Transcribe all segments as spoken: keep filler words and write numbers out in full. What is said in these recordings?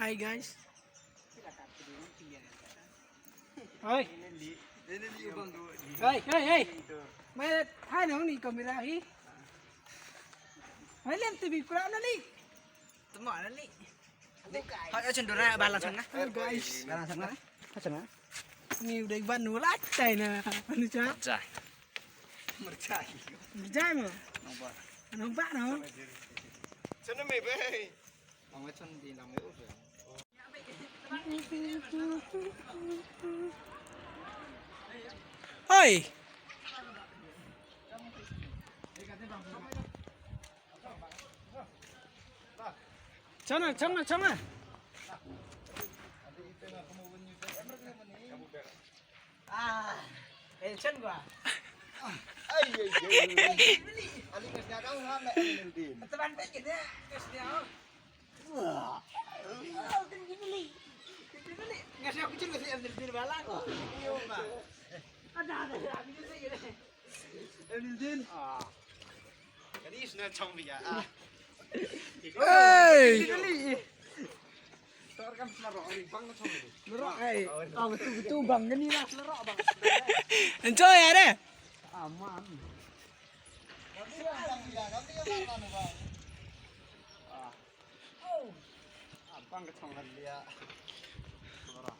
Hi guys. Hey. Hey, hey, hey. Mai hai nong ni kamera hi. Mai lem T V kura na ni. Tama na ni. Hai, cendera bala sana. Hey guys. Bala sana. Sana. Ni udah ban nula tai na. Anu cha. Mercai. Mercai mo. Nampak. Nampak no. Sana me be. Oi. Chana, chana, chana. Ah, eh, chen gua. Ai, ai, ai. Ali ngas nya dau ha me Aminuddin. Teman baik kita, ngas nya. Wah. Ngas nya kucing ngas nya Aminuddin balang. Iyo, Bang. Ada, ada, ada. Aminuddin. Ah. Kan isna chong biya. Ah. Hey. Lerok ai. Oh, betul betul bang, ni lah lerok bang. Enjoy ya deh. Aman. Abang ka chong kan dia. Lerok.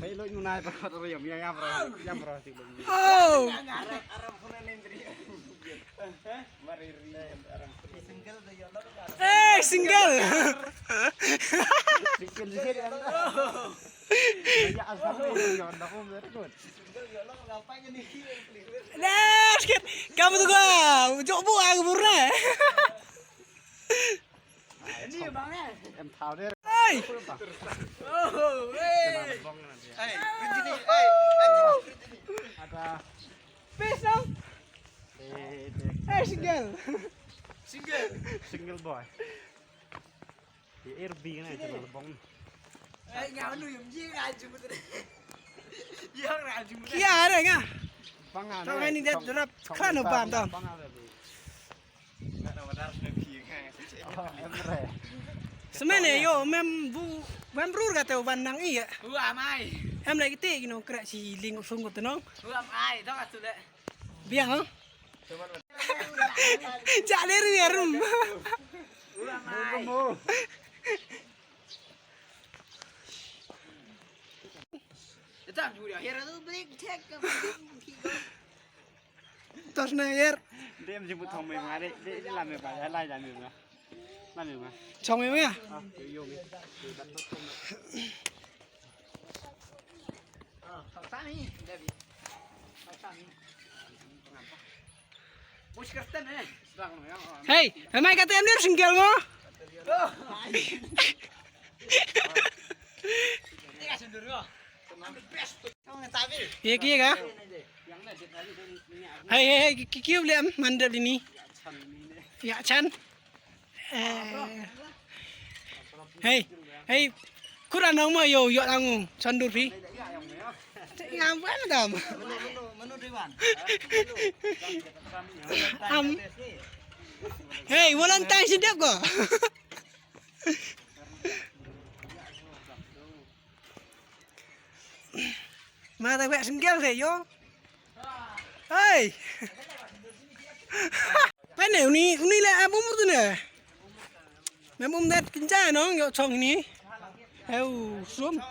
Mai lo ngunai ba ka ro yam ya yam ro yam ro ti lo. Oh. Eh, single. Single, single. Ya, asal ni, ya, dah, oh, very good. Dah, sikit. Kamu tu gua, jok bu, aku pernah. Ini bang, eh. Em, tahu deh. Hai. Oh, hey. Hey, begini, hey, hey, begini. Ada. Peace, dong. Eh, eh, single. Single. Single boy. Di R B kan itu lebong. Eh, ngau nu yum ji ngau jemput. Iya, ngau jemput. Kia ada ngau. Bang ada. Tong ini dia derap kran bam tong. Bang ada. Ngau nama darah nak pi ngau. Oh, emre. Semene yo mem bu mem rur kata ban nang iya. Wah mai. Em lagi ti kino kra si ling sung ko tenong. Wah mai, tong asu le. Biang, ha? Chak ler ler rum. Tos na yer. Dem jemput thong mai ma de, de la me ba, ya lai la me ma. La me ma. Chong me ma ya. Ah, yo yo me. Hey, am I got the M D F single mo? Ye ki ka? Hey, hey, hey, ki ki le am mandal ini. Ya chan. Eh. Hey, hey. Kura nang ma yo yo angu sandur phi. Ngam ba dam. Am. Hey, Valentine si dep ko. Ma ta wek single de yo. Hey. Pene uni uni le am umur tu ne. Mem um net kinja no yo chong ni. Heu sum.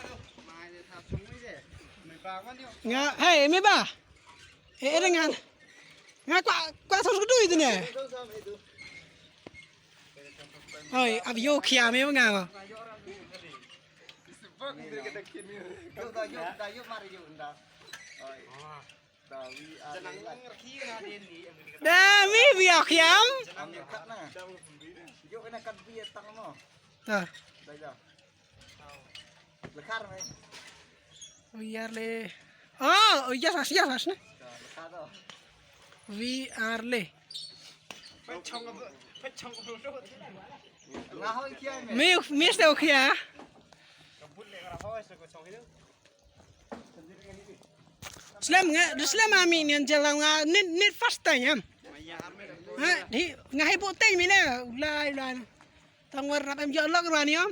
Nga hey me ba. Eh eh nga. Nga kwa kwa sos kudu itu ne. Oi, ab yo khia me nga. Da mi bi yo khiam. Ta. We are le. Oh, oh, yes, yes, yes, yes. We are le. Me, me este okay, ah. Slem nga, slem ami nian jalan nga nit nit first time. Ha, di nga hai boteng mi ne, ulai ulai. Tang wer rap em jok lok rwani om.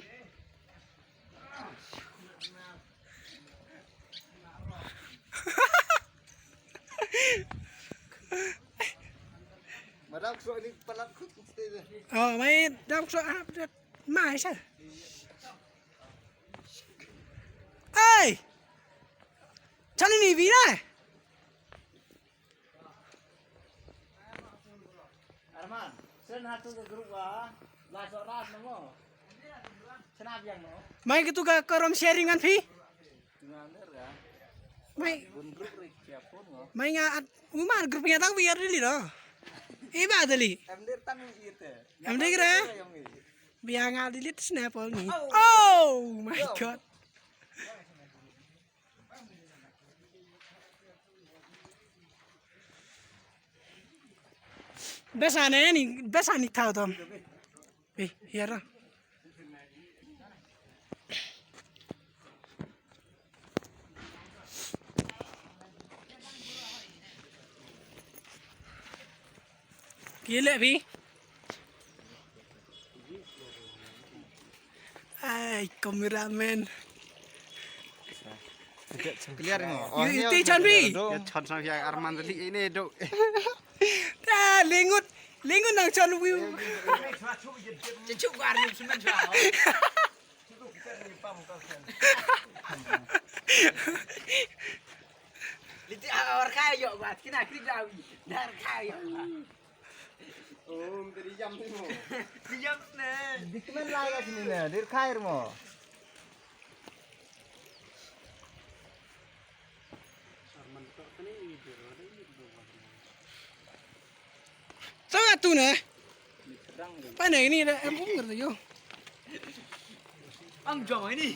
Madam so ni palat khut. Oh, mai dam so ah, mai sa. Hey! Chani ni vina. Arman, sen hatu ke grup wa, la so rat namo. Chena biang no. Mai ke tu ka korom sharing kan phi? Mai. Mai nga at, uma grup nya tang biar dili do. Iba dili. Em dir tang ite. Em dir kira. Biar nga delete snap all ni. Oh my god. Besa ne ni, besa ni tau tom. Be, hiara. Kile bi. Ai, cameraman. Clear mo. Oh, ini chan bi. Ya chan sang ya Arman tadi ini dok. Ta lingut, lingut nang chan view. Cucuk gua ni semen sa. Liti awar kaya yo bat kena kri dawi. Dar kaya. Oh, dari jam ni mo. Dari jam ni. Dikmen lai ka sini ne, dir khair mo. Tang atu ne. Pa ne ini da em umur tu yo. Ang jong ini.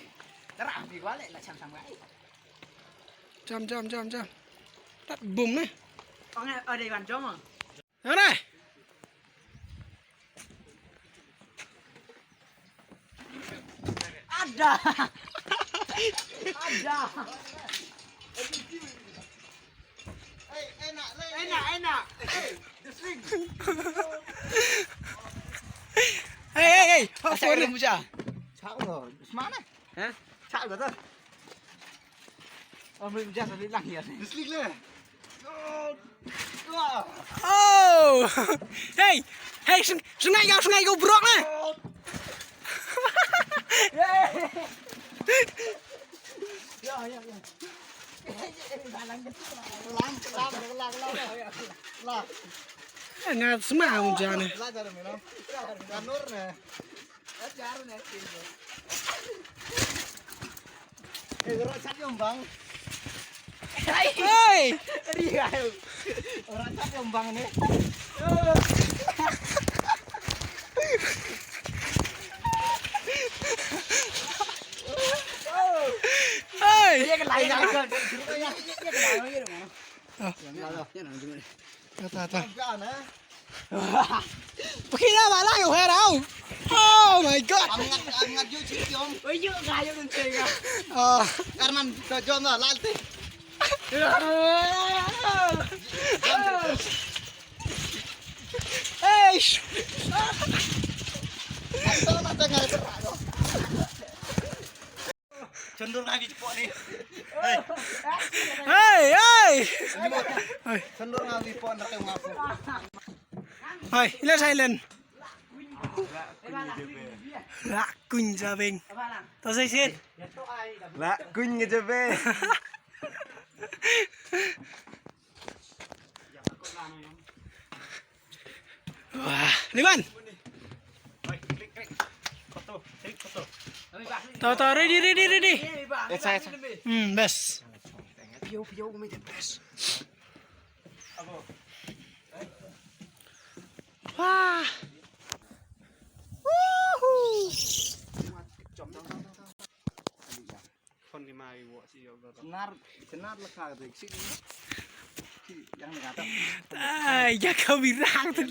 Tara ambil balik lah sam sam ai. Jam jam jam jam. Tat bum ne. Ang ada iwan jong. Mana? Ada. Ada. Hey, enak, enak. Hey, the swing. Hey, hey, hey. Apa ni? Cak lo, semana? Hah? Cak lo tu. Oh, boleh hujan sambil lang ya. Slik le. Oh. Hey. Hey, seng-, sengai kau, sengai kau brok na. Ya, ya, ya. Lang, lang, lang, lang, lang. Nga sma hujan ne. Lang dah mino. Kanur ne. Hey, orang chat yang bang. Hey. Ri ayo. Orang chat yang bang ni. Hey. Dia ke lain lain ke. Dia ke lain lain ke. Ah. Yang lain. Yang lain. Ta, ta, ta. Pakina ba la yo hera. Oh my god. Am ngat, am ngat ju chi tiom. Oi ju ga yo dun che ga. Ah. Karman to jom la lal te. Hey. Ay to na ta ngai. Chondur nga wi jepok ni. Hey, hey. Hey. Chondur nga wi pok nda ke ngaku. Hey, ila silent. La kuñ jabeng. To sai sit. La kuñ jabeng. Wah, Liban. To, to, ready, ready, ready. Hmm, best. Wah. Woohoo. Phone ki mai wo si yo go. Senar, senar lekha tu. Si, si, yang ni kata. Ai, ya kau birang tu.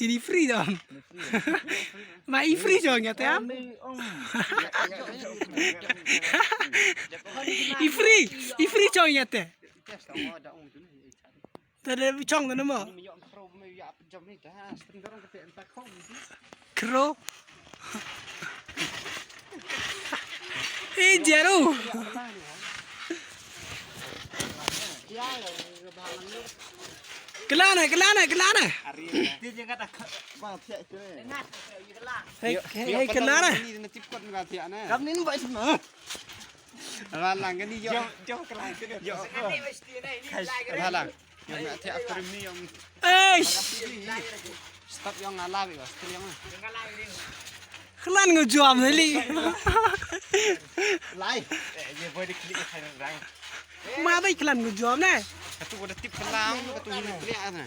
Ini free dong. Ma i free jong ya tem. I free, i free jong ya te. Tadi chong tu nama? Kro. Ê, Jaru. Kylla ne, kylla ne, kylla ne. Ê, ê, ê, kylla ne. Kam nin ba isma. Ba lang kani yo. Ba lang. Yo, nga thiah krim ni yo. Eish. Stop yo, nga la bi ba, stop yo. Khlan ngu juam ni li. Lai. Eh, ye boy di klik khan rang. Ma bai khlan ngu juam ne. Katu ko da tip khlan, katu ni klik ana.